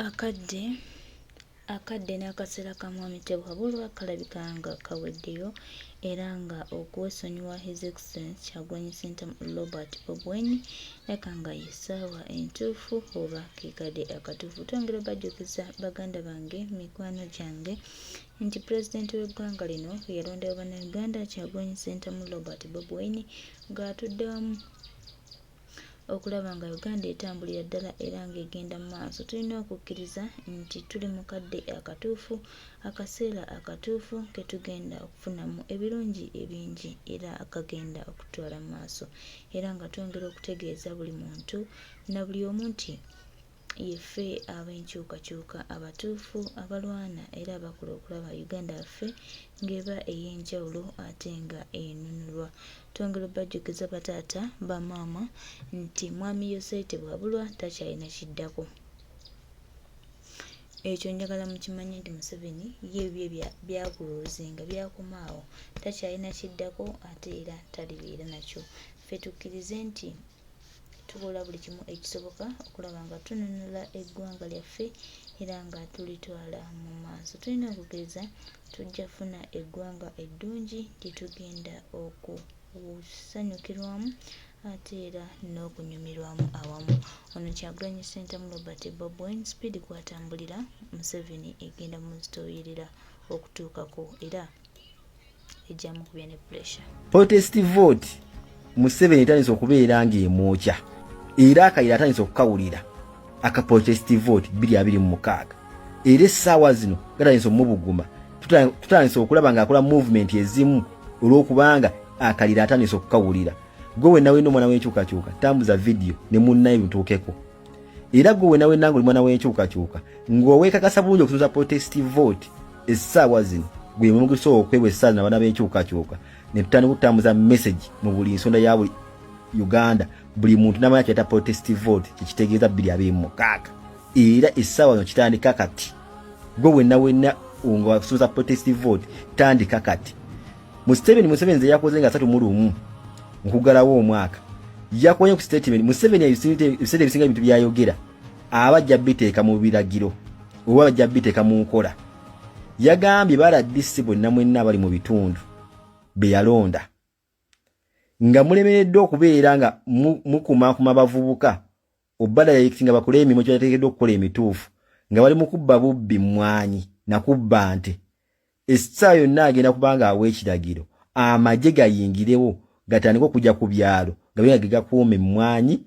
Akadde akadde n'akaseera ka Mwami Tebuhaburwa kalabika nga kaweddeyo era nga okwesonyiwa His Excellency Kyagulanyi Ssentamu Robert Bobi Wine laka nga ye ssaawa entuufu oba ke kadde akatuufu. Twongera obajjukiza baganda bange, mikwano gyange nti Pulezidenti w'eggwanga lino eyalondebwa Bannayuganda Kyagulanyi Ssentamu Robert Bobi Wine ng'atudde wamu okulaba nga Uganda etambulira ddala era ng'egenda mu maaso. Tulina okukkiriza nti tuli mu kadde akatuufu, akaseera akatuufu ke tugenda okufunamu ebirungi ebingi era akagenda okututwala mu maaso era nga twongera okutegeeza buli muntu na buli omu nti Yeffe ab'enkyukakyuka abatuufu, abalwana era abakola okulaba Uganda yaffe ng'eba ey'enjawulo ate nga enunulwa. Twongera obajjukiza bataata, bamaama nti Mwami Yoseri Tebwabulwa takyalina kiddako. Ekyo njagala mukimanye nti Museveni ye ebibye byakulozinga byakoma awo, takyalina kiddako ate era talibeera nakyo. Ffe tukkirize nti Tukola buli kimu ekisoboka okulaba nga tununula eggwanga lyaffe era nga tulitwala mu maaso. Tulina okukkiriza tujja kufuna eggwanga eddungi lye tugenda okusanyukirwamu ate era n'okunyumirwamu awamu. Ono Kyagulanyi Ssentamu Robert Bob Wine sipiidi kw'atambulira Museveni egenda muzitooyerera okutuukako era ejja mukubya ne pressure. Protest vote Museveni etandise okubeera ng'emwokya era akayira atandise okukawulira aka protest vote 2026 era essaawa zino gatandise omubuguma. Tutandise okulaba ng'akola movement ezimu olw'okubanga akalira atandise okukawulira. Gwe wenna wenna omwana w'enkyukakyuka tambuza vidiyo ne munnaye bituukeko. Era gwe wenna wenna ng'oli mwana w'enkyukakyuka ng'oweekakasa bulungi okutuusa protest vote essaawa zino gwe mugisa okwewa essaawa zino abaana b'enkyukakyuka ne tutandika okutambuza message mu buli nsonda ya buli Uganda buli muntu n'amanya kyeta protest vote kyekitegeeza 2026 era essaawa zino kitandika kati. Gwe wenna wenna nga wasuuza protest vote tandika kati. Museveni Museveni ze yakoze nga 31 nkugalawo omwaka yakonye ku statement. Museveni ebiseera ebisinga ebintu byayogera aba ajja biteeka mu biragiro oba bajja biteeka mu nkola. Yagambye ba RDC bonna mwenna abali mu bitundu be yalonda nga mulemereddwa okubeera nga mukumaakuma abavubuka obadayirekitinga bakole emirimu gye bateekeddwa okukola emituufu nga bali mu kubba bubbi mmwanyi na kubba nte. Essaawa yonna agenda kuba nga awa ekiragiro amagye gayingirewo gatandike okujja ku byalo gabe nga ge gakuuma emmwanyi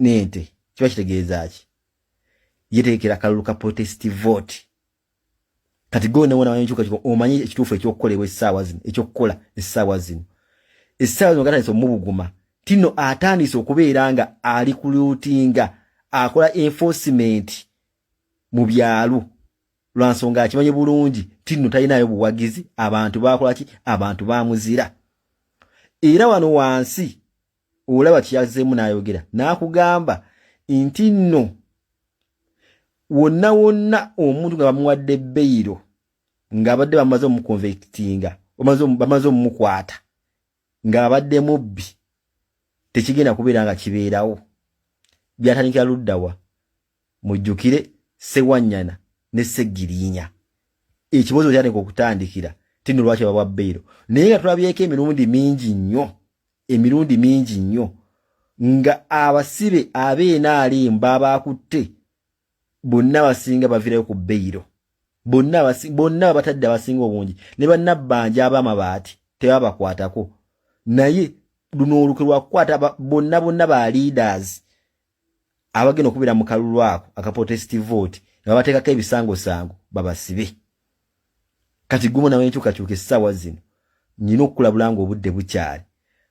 n'ente. Kiba kitegeeza ki? Yetegekera akalulu ka protest vote. Kati gwe wona wona enkyukakyuka omanyi ekituufu ekyokukolebwa essaawa zino, ekyokukola essaawa zino. Essaawa zino gatandise omubuguma tino atandise okubeera nga ali kulutinga akola enforcement mu byalo lwa nsonga akimanyi bulungi tino talinayo buwagizi, abantu bakola ki? Abantu bamuzira. Era wano wansi olaba kyeyazzeemu n'ayogera n'akugamba nti nno wonna wonna omuntu nga bamuwadde beyiro ng'abadde bamaze omukonvectinga, bamaze omumukwata ng'abadde mubbi, tekigenda kubeera nga kibeerawo. Byatandikira luddawa? Mujjukire Ssewanyana ne Ssegirinya ekibuuzo kyatandika okutandikira tino lwaki babawa beyiro, naye nga tulabyeko emirundi mingi nnyo, emirundi mingi nnyo nga abasibe ab'NRM babakutte bonna abasinga bavirayo ku beyiro, bonna bonna babatadde abasinga obungi ne bannabbanja ab'amabaati tebabakwatako, naye luno olukwe lwakukwata bonna bonna ba leaders abagenda okubeera mu kalulu ako aka protest vote nga babateekako ebisangosango babasibe. Kati gwe mwana w'enkyukakyuka essaawa zino nyina okukulabula nga obudde bukyali,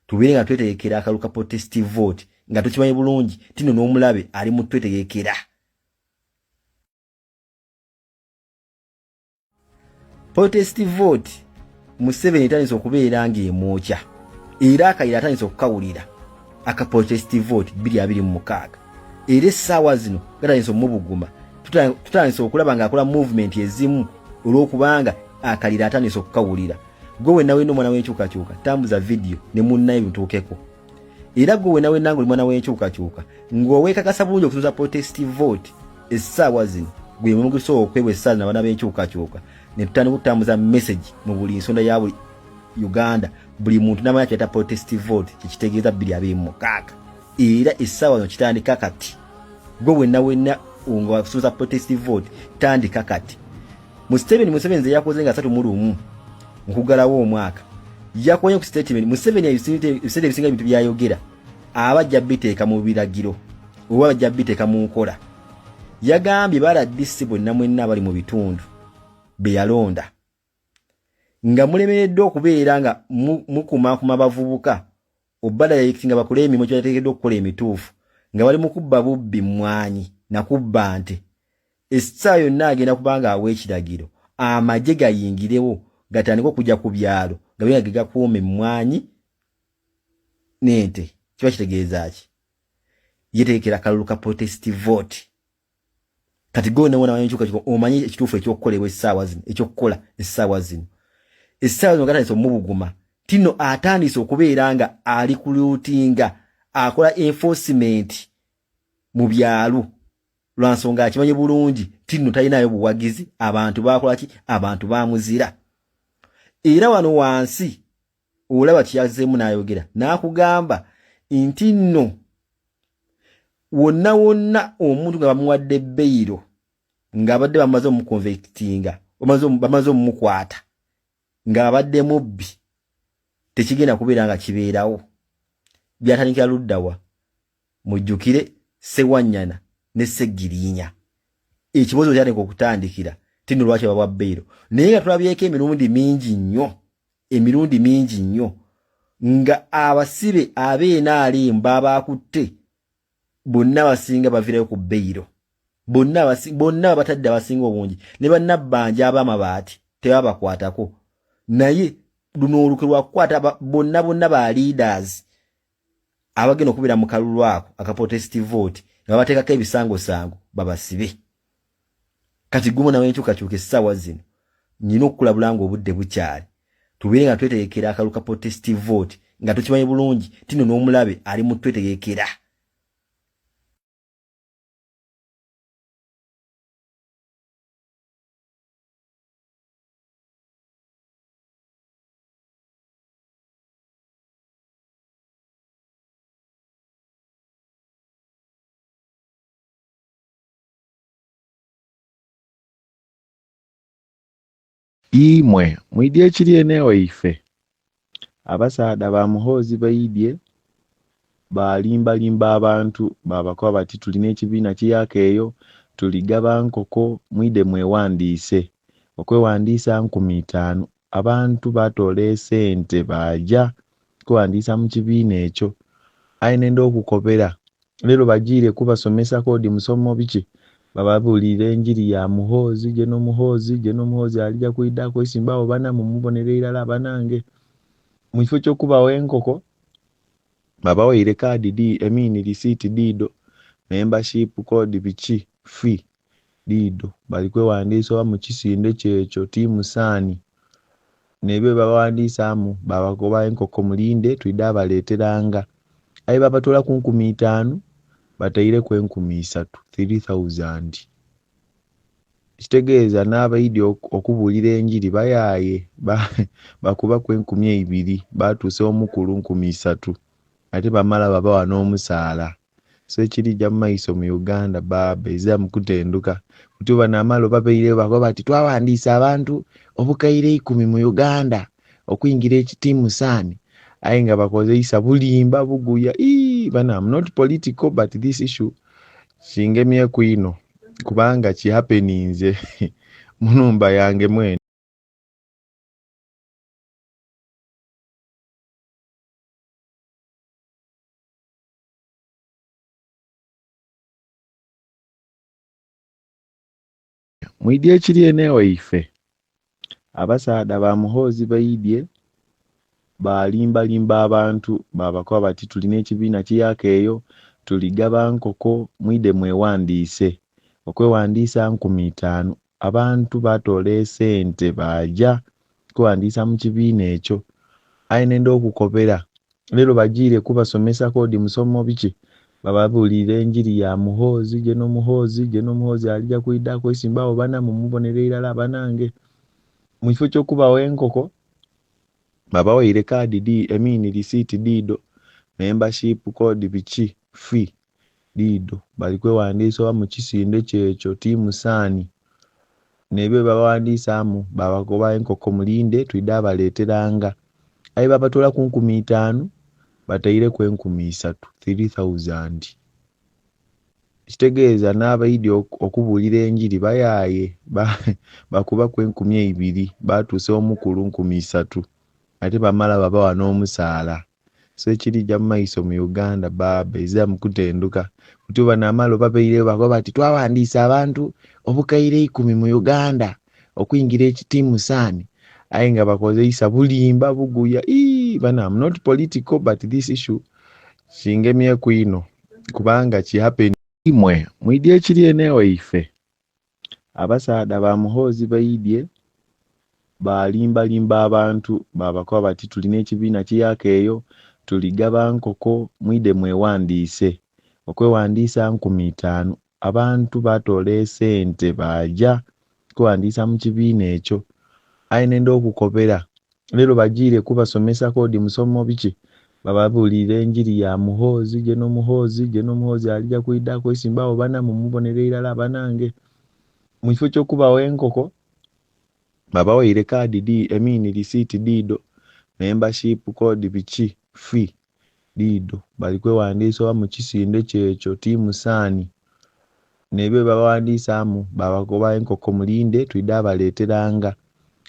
tubeere nga twetegekera akalulu ka protest vote nga tukimanyi bulungi tino n'omulabe ali mu twetegekera. Protest vote Museveni etandise okubeera ng'emwokya era akayira atandise okukawulira aka protest vote 2026 era essaawa zino gatandise omubuguma. Tutandise okulaba ng'akola movement ezimu olw'okubanga akalira atandise okukawulira. Gwe wenna wenna omwana w'enkyukakyuka tambuza vidiyo ne munnaye bituukeko. Era gwe wenna wenna ng'oli mwana w'enkyukakyuka ng'oweekakasa bulungi okutuusa protest vote Essaawa zino gwe mulimu gusobola okuweebwa essaawa zino abaana b'enkyukakyuka ne tutandika okutambuza message mu buli nsonda ya buli Uganda, buli muntu n'amanya kyeta protest vote kyekitegeeza 2026. Era essaawa zino kitandika kati, gwe wenna wenna nga wasuuza protest vote, tandika kati. Museveni Museveni ze yakoze nga 31 nkugalawo omwaka, yakonye ku statement. Museveni ebiseera ebisinga ebintu byayogera aba ajja biteeka mu biragiro oba bajja biteeka mu nkola. Yagambye ba RDC bonna mwenna abali mu bitundu be yalonda nga mulemereddwa okubeera nga mukumaakuma abavubuka obadayirekitinga nga bakole emirimu kyebateekeddwa okukola emituufu, nga bali mu kubba bubbi mmwanyi na kubba nte, essaawa yonna agenda kubanga awa ekiragiro amagye gayingirewo gatandike okujja ku byalo gabe nga gegakuuma emmwanyi n'ente. Kiba kitegeeza ki? Yetegekera akalulu ka protest vote. Kati gwe newona wanenkyukakyuka omanyi ekituufu ekyokukolebwa essaawa zino, ekyokukola essaawa zino, essaawa zino gatandise omubuguma tino, atandise okubeera nga ali kulutinga akola enforcement mu byalo lwansonga akimanyi bulungi tino talinayo buwagizi. Abantu bakola ki? Abantu bamuzira. Era wano wansi olaba kyeyazeemu n'ayogera n'akugamba nti nno wonna wonna omuntu nga bamuwadde beyiro ng'abadde bamaze omukonvectinga, bamaze omumukwata ng'abadde mubbi, tekigenda kubeera nga kibeerawo. Byatandikira luddawa? Mujjukire Sewanyana ne Segirinya, ekibuuzo kyatandika okutandikira tino lwaki babawa beyiro, naye nga tulabyeko emirundi mingi nnyo, emirundi mingi nnyo nga abasibe ab'NRM babakutte bonna abasinga bavirayo ku beyiro, bonna bonna babatadde abasinga obungi ne bannabbanja ab'amabaati tebabakwatako. Naye luno olukwe lwakukwata bonna bonna ba leaders abagenda okubeera mu kalulu ako aka protest vote nga bateekako ebisangosango babasibe. Kati gumu nawe enkyukakyuka essaawa zino nyina okukulabula nga obudde bukyali, tubeere nga twetegekera akalulu ka protest vote nga tukimanyi bulungi tino n'omulabe ali mu twetegekera. Imwe mwidhye ekiri eno ewaife, abasaadha ba Muhoozi baidhye baalimbalimba abantu baabakoba bati tuli n'ekibiina kiyaaka eyo, tuligaba nkoko mwidhe mwewandiise. Okwewandiisa nkumi itaanu. Abantu baatoola esente baaja kweghandiisa mu kibiina ekyo. Aye nenda okukobera, leero bajiire kubasomesa kodi musomo biki, bababuulire enjiri ya Muhoozi, General Muhoozi, General Muhoozi alija kwidha kwesimbagho bana mumubonere irala banange. Mu kifo ky'okubagha enkoko, babawaire kaadi dhi, emiini lisiiti dhiidho, membership kodi biki, fee. Dhiidho bali kweghandiisa oba mu kisinde kyekyo tiimu saani n'ebyo byebabaghandiisaamu babakoba enkoko mulinde twidha baleeteranga. Aye babatoolaku 5000 bataireku 3000, 3000. Ekitegeeza n'abaidhi okubuulira enjiri bayaaye bakubaku 2000 batuusa omukulu 3000 ate bamala babawa n'omusaala. So ekirija mu maiso mu Uganda baaba eziramu kutenduka. Buti bwe banaamala obabaireyo bakoba bati twaghandiisa abantu obukaire 10 mu Uganda okwingira ekitiimu saani aye nga bakozeisa bulimba buguya. Ii bana I'm not political but this issue kingemyeku inho kubanga kihappeninze mu nhumba yange mwene. Mwidhye ekiri eno ewaife, abasaadha ba Muhoozi baidhye baalimbalimba abantu baabakoba bati tuli n'ekibiina kiyaaka eyo, tuligaba nkoko mwidhe mweghandiise. Okweghandiisa 5000. Abantu baatoola esente baaja kweghandiisa mu kibiina ekyo. Aye nenda okukobera, leero bajiire kubasomesa kodi musomo biki, Bababuulira enjiri ya Muhoozi, General Muhoozi, General Muhoozi alija kwidha kwesimbawo bana mumubonere irala banange. Mu kifo ky'okubawa enkoko, babawaire kaadi di emini risiiti diido, membership code biki fee diido. Bali kwewandiisa oba mu kisinde kyekyo Team San. Nebyo byebabawandiisaamu babagoba enkoko mulinde twidha baleeteranga. Aye babatoolaku 5000 bataireku 3000, 3000. Ekitegeeza n'abaidye okubuulira enjiri bayaaye bakubaku 2000 batuusa omukulu 3000 ate bamala babawa n'omusaala. So ekirija mu maiso mu Uganda baaba eziramu kutenduka. Buti banaamala obabaireyo bakoba bati twawandiisa abantu obukaire 10 mu Uganda okwingira Team San. Aye nga bakozeisa bulimba buguya. Ii bana, I'm not political but this issue kingemyeku inho kubanga ki happen. Imwe mwidye ekiri eno ewaife, abasaadha ba Muhoozi baidye balimbalimba abantu babakoba bati tulina ekibiina kiyaka eyo, tuligaba nkoko mwidhe mwewandiise. Okwewandiisa 5000. Abantu batoola esente baaja kwewandiisa mu kibiina ekyo. Aye nenda okukobera leero bajiire kubasomesa kodi musomo biki, bababuulira enjiri ya Muhoozi, General Muhoozi, General Muhoozi alija kwidha kwesimbawo bana mumubonere irala banange. Mu kifo ky'okubawa enkoko, babawaire kaadi di emini risiiti diido, membership code biki fee diido. Bali kwewandiisa oba mu kisinde kyekyo Team San. Nebyo byebabawandiisaamu babagoba enkoko mulinde twidha baleeteranga.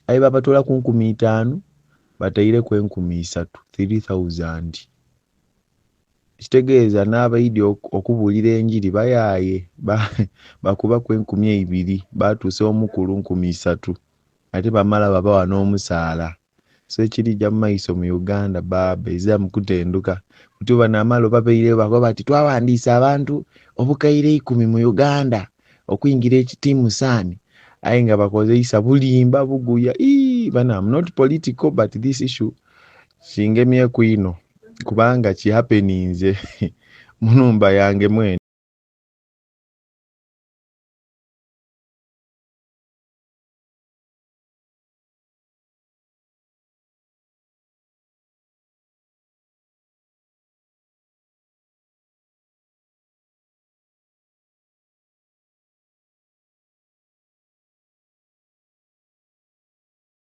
Aye babatoolaku 5000 bataireku 3000, 3000. Ekitegeeza n'abaidye okubuulira enjiri bayaaye bakubaku 2000 batuusa omukulu 3000 ate bamala babawa n'omusaala. So ekirija mu maiso mu Uganda baaba eziramu kutenduka. Buti banaamala obabaireyo bakoba bati twawandiisa abantu obukaire 10 mu Uganda okwingira Team San. Aye nga bakozeisa bulimba buguya. Ii bana, I'm not political but this issue kingemyeku inho kubanga ki happeninze mu nhumba yange mwene.